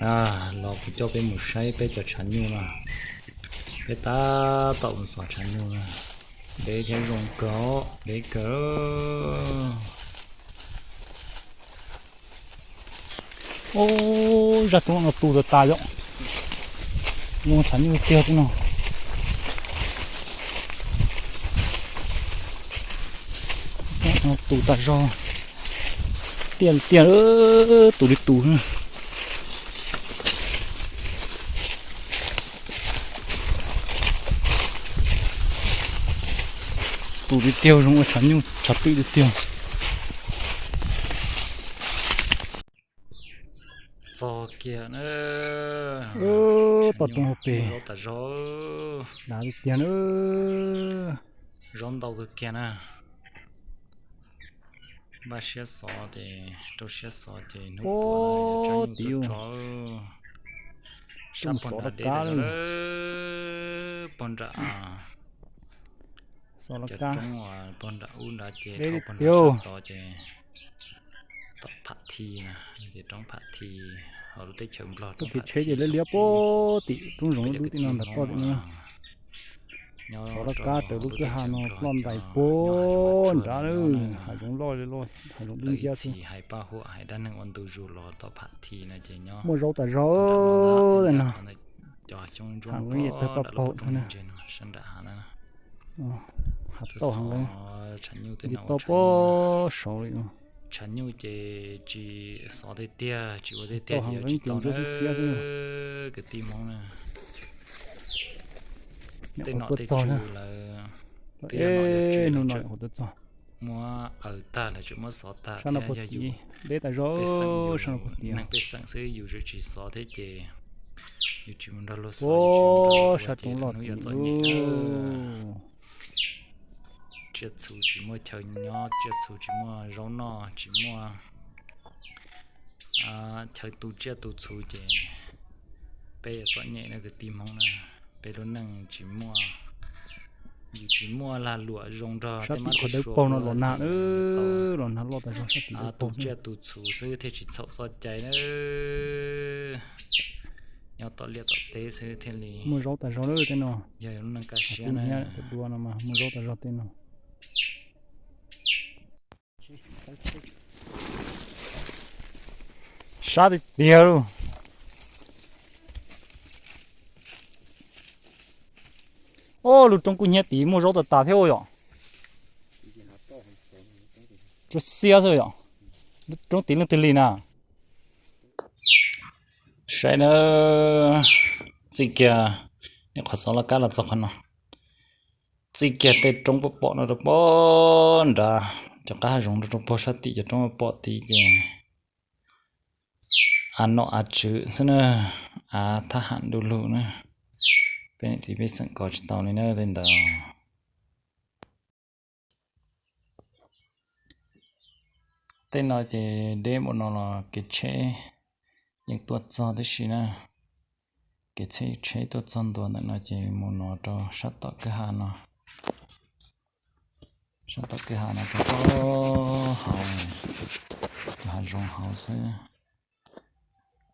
Los kuv coj peb mus saib peb cov tshav nyuj na. Peb tab tom mus xov tshav nyuj na. Deb thiab zoo kawg, deb kawg. Ub, zaj roob no tu tas tas yom. Zoo tshav nyuj tiag tiag no. Tu tas zog. Tiaj li tiaj, tus li tus. Tus li tiag zoo ua tshav nyuj tshav twm li tiag. Txog kiag na. Pom roob hauv pes. Zaub tas zog. Dav li tiag na. Zaub ntau kawg kiag na. Npaj siab xov ces, rau siab xov ces hnub puav no yuav tsab nyuj tuaj tso. Sab pog nram deb tas zog lawm, pog nram cov roob uas pog nram ub nrad ces dhau pog nram sab tod ces tom Pham Thi na, ces roob Pham Thi hauv lub teb chaws Nplog, roob Pham Thi liab liab pog tim roob zoov dub tim no nram toj tim no. Xov laj kab raws lub kwj ha no ploj ntais pog nrad, hav zoov loj li loj, hav zoov dub nciab xwb. Hais paj huam hais dab neeg ua ntu zus los tom Pham Thi no ces nyob muaj zaub tas zog no. Cov xyoob ntsuab pog nram lub pob roob ntse no sab nram hav na. Hav tauj heev, tshav nyuj tej no, saud li no. Tshav nyuj ces tsis xov tiag tiag, tsis ua tiag tiag ces yuav tsis tau na kwv tij Hmoob na. Tej nom tej tswv lawv twb yog nom yog tswv lawv tseem muab aws tag, lawv tseem muab xov tag thiab, yog yus pej xeem, yus neeg pej xeem xwb yus tseem tsis xov thiab ces yus tsis mus nrog luag xov, yus tsis mus nrog luag ua ces lwm hnub yuav txom nyem. Tsiaj txhu tsis muaj chaw nyob, tsiaj txhu tsis muaj zaub noj, tsis muaj chaw tu tsiaj tu txhu ces peb yuav txom nyem na kwv tij Hmoob na. Peb lub neej tsis muaj, yus tsis muaj lag luam zoo nrog tej mab tej suav ua no los nag, los nag loj tas zog, tu tsiaj tu txhu xwb thiaj tsis txhaum txoj cai na. Nyob tom liaj tom teb xwb thiaj li muaj zaub tas zog tej no. Yog lub neej kaj siab na, dua no mas muaj zaub tas zog tej no. Sab tiag tiag lauj. Ob, lub roob kuj hnyiab tid muaj zaub tas tas thiab yom. Tsuas xiab xwb yom. Roob tid leej twg li na? Saib na, txij kiag nim qhov xov laj kab los txog qhov no, txij kiag tej roob poj pom no rau pog nrad, cov qab hav zoov rau pog sab tim cov roob poj pom tid ces av nom av tswv xwb na, av thab ham du lug na. Peb niam txiv pej xeem kov tsis tau li na tej ntawd. Tej no ces deb npaum no los kev tsheb yeej tuaj txog tib si na. Kev tsheb, tsheb tuaj txog ntua ntawm no ces mus no rau sab tom kwj ha no, sab tom kwj ha no rau hauv, hav zoov hauv xwb.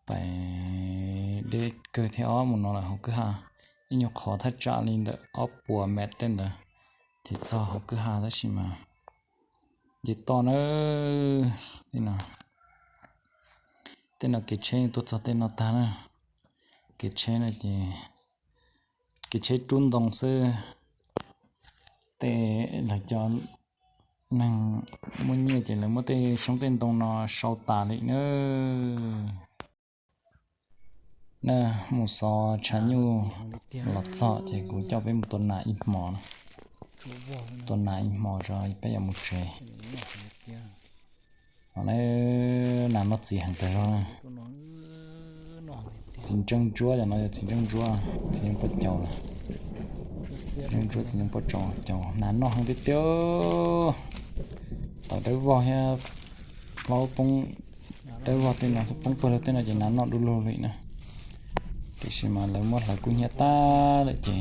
Pais deb kawg thiab os, mus no lawm hauv kwj ha ib nyuag qhov thaj tsam li ntawm ob puas mev tej ntawd ces txog hauv kwj ha tab sis mas nce toj na. Tej no, tej no kev tsheb tuaj txog tej no tag na. Kev tsheb no ces kev tsheb rub ntoo xwb. Tej lawv cov neeg muaj nyiaj ces lawv muab tej xyoob tej ntoo no sau tas li na. Na, mus xov tshav nyuj los txog ces kuv coj peb mus tua nas ib hmo, tua nas ib hmo tso peb yuav mus tsev. Nas noj txiv heev tas zog. Txiv ntseej ntsuab, cov no yog txiv ntseej ntsuab, txiv yeej pob caus lawm. Txiv ntseej ntsuab, txiv yeej pob caus, nas noj heev tiag tiag. Tawm dawb vog thiab, plaub poob dawb vog tej no xwb, poob pawg lug tej no ces nas noj du lug li na. Tiam sis mas lawv muab hlawv kub hnyiab tag lawm ces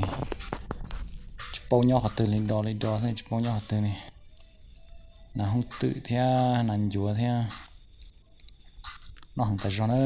tsis paub nyob qhov twg li, do li do xwb tsis paub nyob qhov twg li. Nas hoob twm thiab nas ncuav thiab, noj heev tas zog na.